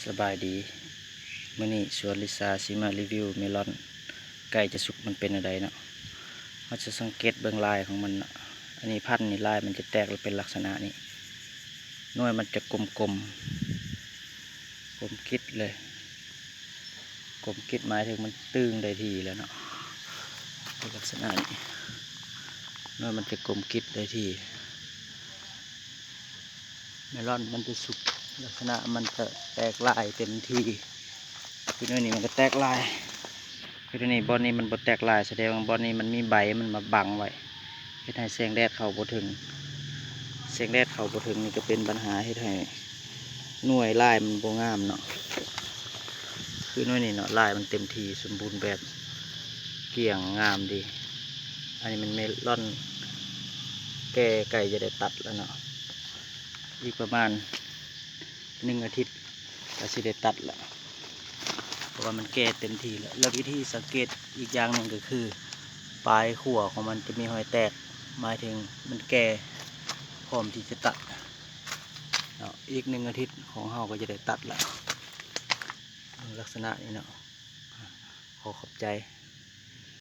ສະບາຍດີ ມື້ນີ້ສວນລິສາຊິມາຣີວິວເມລອນໃກ້ຈະສຸກມັນເປັນແນວໃດເນາະ. ເຮົາຈະສັງເກດເບິ່ງລາຍຂອງມັນເນາະ. ອັນນີ້ພັນນີ້ລາຍມັນຈະແຕກເປັນລັກສະນະນີ້ ໜ່ວຍມັນຈະກົມໆ ກົມກິດເລີຍ. ກົມກິດໝາຍເຖິງມັນຕຶງໄດ້ທີ່ແລ້ວເນາະ ເປັນລັກສະນະນີ້ ໜ່ວຍມັນຈະກົມກິດໄດ້ທີ່. ເມລອນມັນຈະສຸກ ລັກສະນະມັນຈະແຕກລາຍເຕັມທີ່. ຄືໜ່ວຍນີ້ມັນກະແຕກລາຍ ຄືໜ່ວຍນີ້ ບ່ອນນີ້ມັນບໍ່ແຕກລາຍ ສະແດງວ່າບ່ອນນີ້ມັນມີໃບມັນມາບັງໄວ້ ເຮັດໃຫ້ແສງແດດເຂົ້າບໍ່ເຖິງ. ແສງແດດເຂົ້າບໍ່ເຖິງນີ້ກະເປັນບັນຫາເຮັດໃຫ້ໜ່ວຍລາຍມັນບໍ່ງາມເນາະ. ຄືໜ່ວຍນີ້ເນາະ ລາຍມັນເຕັມທີ່ສົມບູນແບບ ກ້ຽງງາມດີ. ອັນນີ້ມັນເມລອນແກ່ໃກ້ຈະໄດ້ຕັດແລ້ວເນາະ ອີກປະມານໜຶ່ງອາທິດກະຊິໄດ້ຕັດລະ ເພາະວ່າມັນແກ່ເຕັມທີ່ແລ້ວ. ແລ້ວວິທີສັງເກດອີກຢ່າງໜຶ່ງກະຄື ປາຍຂົ້ວຂອງມັນຈະມີຮອຍແຕກ ໝາຍເຖິງມັນແກ່ພ້ອມທີ່ຈະຕັດເນາະ. ອີກໜຶ່ງອາທິດຂອງເຮົາກະຈະໄດ້ຕັດລະ ເບິ່ງລັກສະນະນີ້ເນາະ. ຂໍຂອບໃຈ.